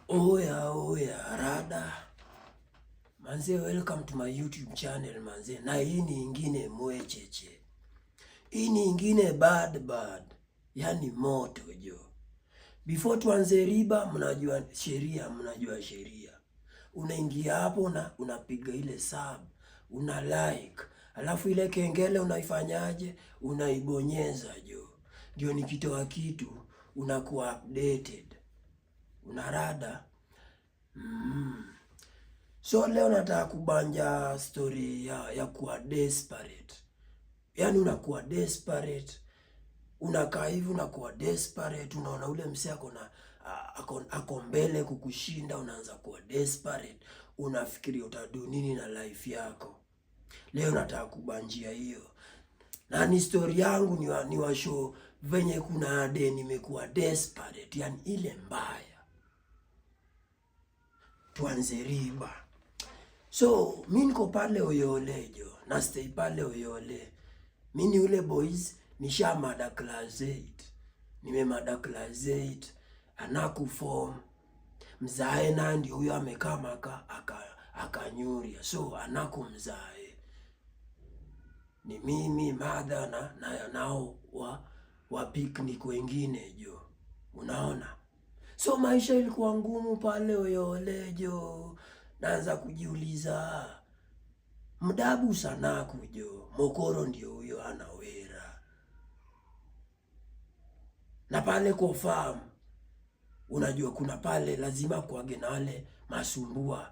Oya oya rada manze, welcome to my YouTube channel manze, na hii ni ingine mwecheche, hii ni ingine bad bad, yani moto jo. Before tuanze riba, mnajua sheria, mnajua sheria. Unaingia hapo na unapiga ile sub, una like, alafu ile kengele unaifanyaje? Unaibonyeza jo, ndio nikitoa kitu unakuwa updated, unarada. So leo nataka kubanja story ya kuwa desperate. Yaani unakuwa desperate, unakaa hivi unakuwa desperate, unaona ule msee ako na ako mbele kukushinda, unaanza kuwa desperate, unafikiria utadu nini na life yako. Leo nataka kubanjia hiyo, na ni story yangu ni wa show venye kuna day nimekuwa desperate, yani ile mbaya. Tuanze riba. So mi niko pale Uyole jo, na stay pale Uyole. Mi ni ule boys nishamada class 8. Nimemada class 8 anaku form mzae na ndio huyo amekaa aka akanyuria, so anaku mzae ni mimi madha na nao wa picnic wengine jo, unaona. So maisha ilikuwa ngumu pale Uyole jo, naanza kujiuliza mdabu sanaku jo, mokoro ndio huyo anawera na pale kwa farm, unajua kuna pale lazima kuage na wale masumbua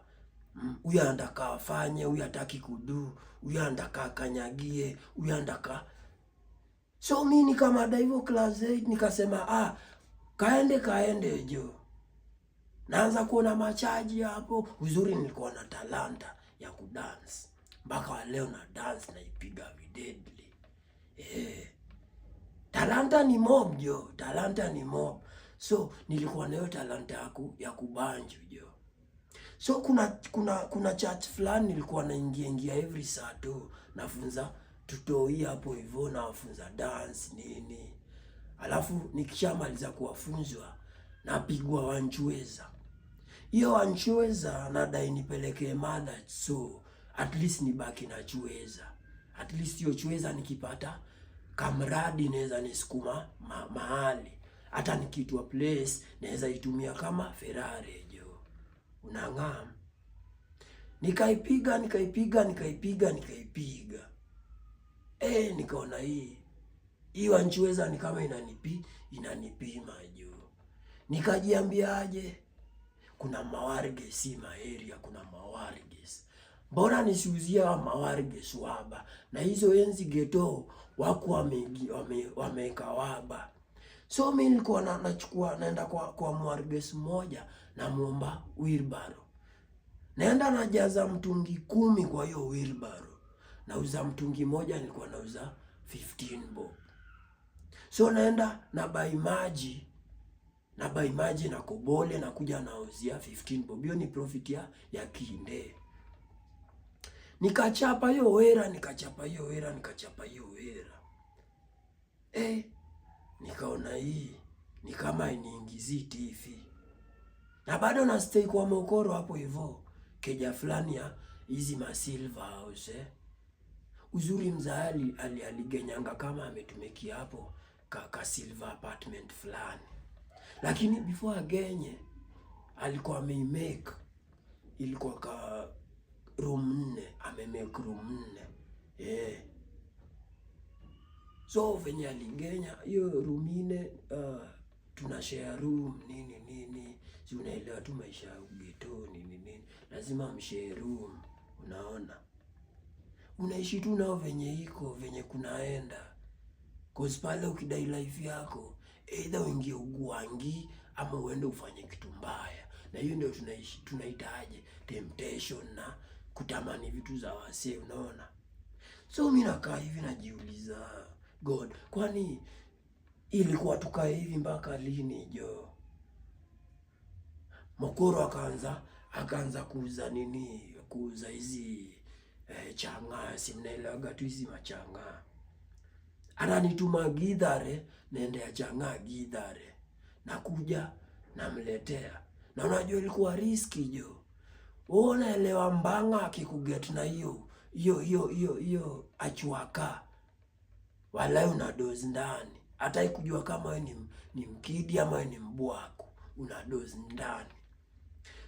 huyu anataka afanye, huyu hataki kudu, huyu anataka akanyagie, huyu anataka. So mi nikamada hivyo class 8 nikasema, ah, kaende kaende jo. Naanza kuona machaji hapo. Uzuri nilikuwa na talanta ya kudance, mpaka wa leo na dance naipiga videadly. Eh, talanta ni mob jo, talanta ni mob. So nilikuwa nayo talanta ya kubanju jo. So kuna church fulani nilikuwa naingia ingia every Sato, nafunza tutoi hapo hivyo, nawafunza dance nini, alafu nikishamaliza kuwafunzwa napigwa wanchweza. Hiyo wanchweza nadai nipelekee mother, so at least nibaki na chweza. At least hiyo chweza nikipata kamradi naweza nisukuma mahali, hata nikitwa place naweza itumia kama Ferrari jo, unang'aa. Nikaipiga, nikaipiga, nikaipiga, nikaipiga. Eh, nikaona hii wanchweza ni kama inanipima juu. Nikajiambiaje, kuna mawarges si maeria, kuna mawarges, mbona nisiuzie hawa mawarges waba? Na hizo enzi ghetto wako wameweka waba. So mi nilikuwa nachukua naenda kwa mwarges mmoja, namuomba wheelbarrow, naenda najaza mtungi 10 kwa hiyo wheelbarrow, nauza mtungi moja, nilikuwa nauza 15 bob. So naenda na buy maji, na buy maji na kobole, nakuja nauzia 15 bob. Hiyo ni profit ya kinde. Nikachapa hiyo wera, nikachapa hiyo wera, nikachapa hiyo wera. Eh, nikaona hii ni kama iniingizii tifi, na bado na stay kwa mokoro hapo hivyo keja fulani ya hizi ma silver house eh. Uzuri mzaali aligenyanga kama ametumikia hapo ka silver apartment fulani, lakini before agenye alikuwa ameimake, ilikuwa ka room nne, amemake room nne eh. So venye aligenya hiyo room nne, tuna share room nini nini, si unaelewa tu maisha ya ghetto nini nini, lazima mshare room, unaona unaishi tu nao venye iko venye kunaenda, cause pale ukidai life yako either uingie ugwangi ama uende ufanye kitu mbaya, na hiyo ndio tunaishi tunaitaje temptation na kutamani vitu za wasee, unaona. So mi nakaa hivi najiuliza, God, kwani ilikuwa tukae hivi mpaka lini jo? Mokoro akaanza kuuza nini, kuuza hizi chang'aa, si mnaelewaga tu hizi machang'aa. Ananituma Githare, naendea chang'aa Githare, nakuja namletea. Na unajua ilikuwa risky jo. Wewe unaelewa mbanga akikuget na hiyo hiyo hiyo hiyo hiyo achuaka, walai una dozi ndani, hata ikujua kama wewe ni mkidi ama wewe ni mbwaku, una dozi ndani.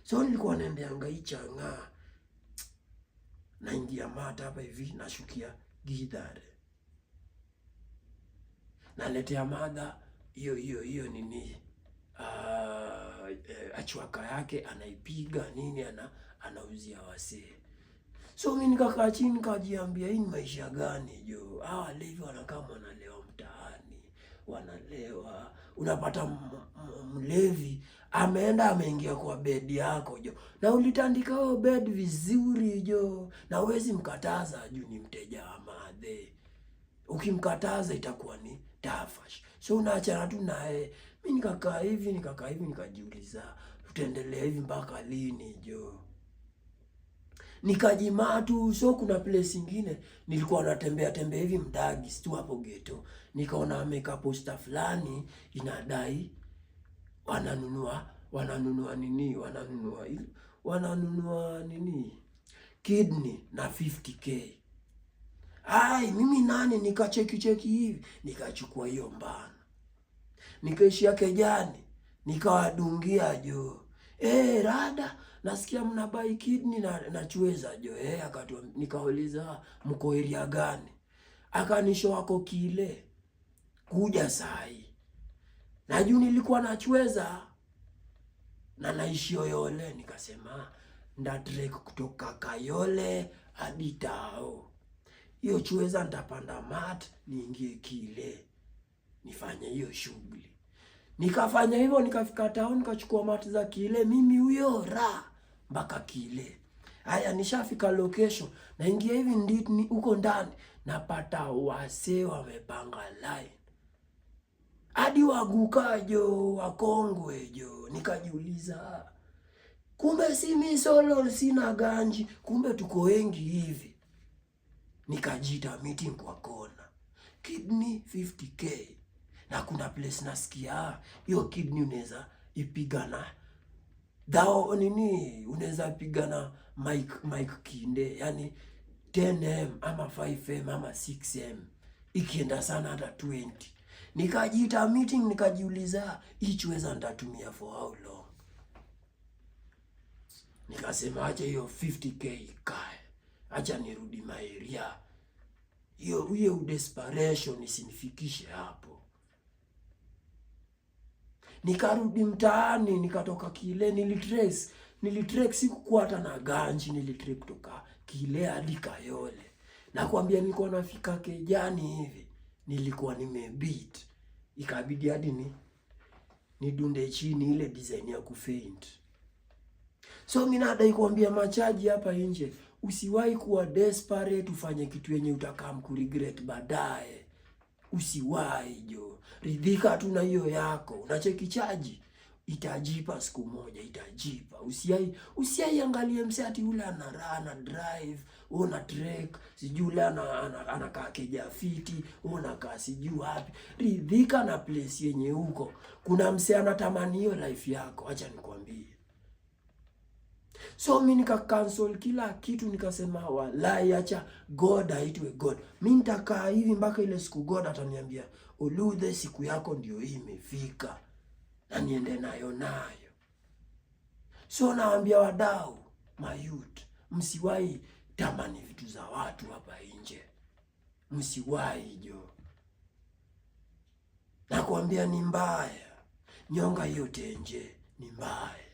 So nilikuwa naendeanga hii chang'aa, naingia mata hapa hivi, nashukia Githare, naletea madha hiyo hiyo hiyo nini, achwaka yake anaipiga nini, anauzia wasee. So mi nikakaa chini nikajiambia, hii ni maisha gani jo? Hawa walevi wanakaa wanalewa mtaani, wanalewa, unapata mlevi ameenda ameingia kwa bed yako jo, na ulitandika hiyo bed vizuri jo, na huwezi mkataza juu ni mteja wa madhe. Ukimkataza itakuwa ni tafash, so unaachana tu naye. Mi nikakaa hivi nikajiuliza, tutaendelea hivi mpaka lini jo? Nikajimaa tu. So kuna place ingine nilikuwa natembea tembea hivi mdagi tu hapo ghetto, nikaona ameka poster fulani inadai wananunua nini, wananunua nini, kidney na 50K. Ai, mimi nani, nikacheki cheki hivi, nikachukua hiyo mbana, nikaishia kejani, nikawadungia jo. Eh, rada, nasikia mna buy kidney na chweza jo. Eh, akatu nikauliza mko area gani? Akanisho wako kile kuja sahi. Na juu nilikuwa nachweza na naishi Oyole, nikasema ndatrek kutoka Kayole hadi Tao. Hiyo chweza nitapanda mat niingie kile nifanye hiyo shughuli. Nikafanya hivyo, nikafika town, nikachukua mat za kile, mimi huyo ra mpaka kile. Haya, nishafika location, naingia hivi ndani huko ndani, napata wasee wamepanga line hadi waguka jo, wakongwe jo. Nikajiuliza, kumbe si mi solo sina ganji, kumbe tuko wengi hivi. Nikajiita meeting kwa kona, kidney 50K, na kuna place nasikia hiyo kidney unaweza ipiga na dhao nini, unaweza piga na Mike Kinde, yani 10M ama 5M ama 6M, ikienda sana hata 20. Nikajiita meeting, nikajiuliza hii chweza nitatumia for how long? Nikasema acha hiyo 50K ikae, acha nirudi maeria, hiyo hiyo desperation isinifikishe hapo. Nikarudi mtaani, nikatoka kile, nilitrace nilitrek, sikukuwa hata na ganji, nilitrek kutoka kile hadi Kayole. Nakwambia nilikuwa nafika kejani hivi, nilikuwa nimebeat, ikabidi hadi ni nidunde chini ile design ya kufaint. So mimi nadai kuambia machaji hapa nje, usiwahi kuwa desperate ufanye kitu yenye utakam kuregret baadaye. Usiwahi jo, ridhika tu na hiyo yako. Unacheki chaji itajipa siku moja, itajipa. Usiai angalie mse ati ule ana raha na drive, wewe una trek, sijui ule anakaa keja fiti, wewe unakaa sijui wapi. Ridhika na place yenye uko. Kuna mse anatamani hiyo life yako, acha nikwambie. So mi nika cancel kila kitu, nikasema walai, acha God aitwe God. Mi nitakaa hivi mpaka ile siku God ataniambia Oludhe, siku yako ndio hii imefika, na niende nayo nayo. So naambia wadau, mayouth, msiwahi tamani vitu za watu hapa nje, msiwahi jo. Nakwambia ni mbaya, nyonga hiyo tenje ni mbaya.